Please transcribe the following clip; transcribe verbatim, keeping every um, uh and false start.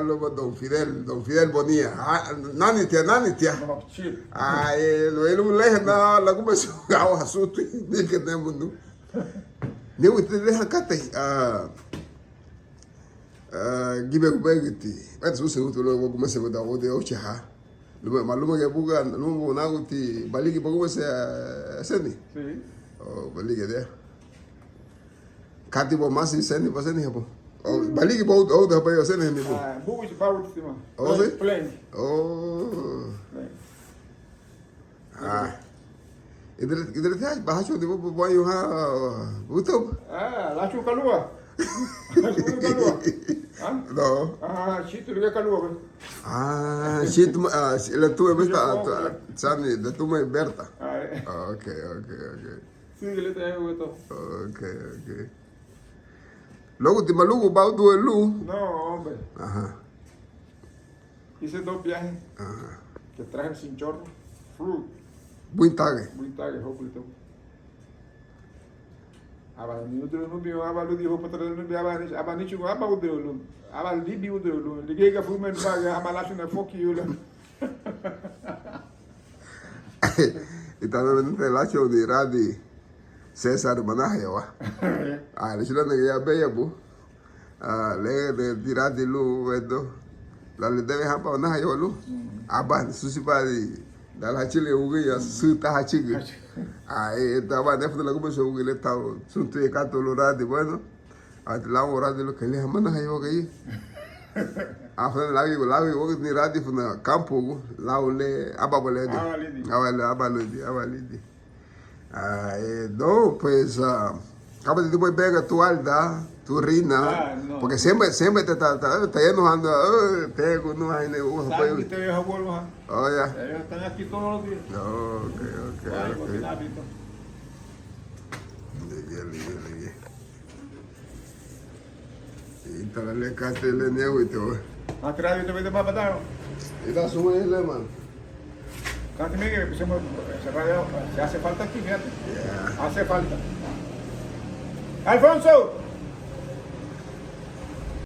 Luma don Fidel, don Fidel Bonilla. Ah, nani tia, nani tia. No, chill. Ah, eh, lo, eh, luma lehe na, laguma su, awa su tu, ni ke nemu nu. Ni wi te leha kate. Ah, ah, gibe gubegiti. Ati su se utu lo guma se da o de ocha ha. Luma, ma luma ge buga, luma bu na guti, baligi baguma se, ah, seni. Sí. Oh, baligi de. Kati bo masi seni, ba seni habo. O, baligi bo, o, da ba yo seni ni bo. Ah, bu is ba uti ma. O, si? Plain. O. Plain. Ah. Idre, idre te ba hacho de bo, bo, bo, yo ha, buto. Ah, la chu kalua. La chu kalua. Ah? No. Ah, chitu le kalua. Ah, chitu, ah, si, la tu, esta, sani, la tu me Berta. Ah, eh. Ah, ok, ok, ok. Síguele, te digo esto. Ok, ok. Luego, ti malugu bau du elu. No, hombre. Ajá. Hice dos viajes. Ajá. Que traje sin chorro. Flu. Buin tage. Buin tage, hopefully, todo. Aba ni udeu nubi, aba ludi hopa tara nubi, aba ni, aba ni chugo, aba udeu lu. Aba libi udeu lu. Ligega fumen baga, aba lasu na foki yula. Ita na nte lacho di radi César manahayawa. Ah, le chula na ya beya bu. Ah, le de di radi lu wedo. La le debe hapa manahayawa lu. Aba susi ba di. Dala hachile ugi ya su ta hachiga. Ah, eh, ta ba de fu la guma so ugi le ta. Suntu e kato lu radi, bueno. Ati lau radi lo kele hamana hayo gai. Afan lawi lawi wog ni radi funa kampu gu lau le aba bale de. Aba lidi. Aba le aba lidi, aba lidi. Ah, eh, no, pues, ah, acaba de muy bega tu alda, tu rina. Ah, no. Porque siempre, siempre te ta, ta, ta yendo ando, eh, te gu no hay ne u apoyo. Te deja vuelvo, ha. Oh, ya. Ellos están aquí todos los días. Ok, ok, ok. Bien, bien, bien, bien. Ítara le kate le niagu ite we. Átira yu te ve de baba daro. Ida suma ile man. Kate me que empecemos a cerrar ya. Se hace falta aquí, fíjate. Ya. Hace falta. Alfonso.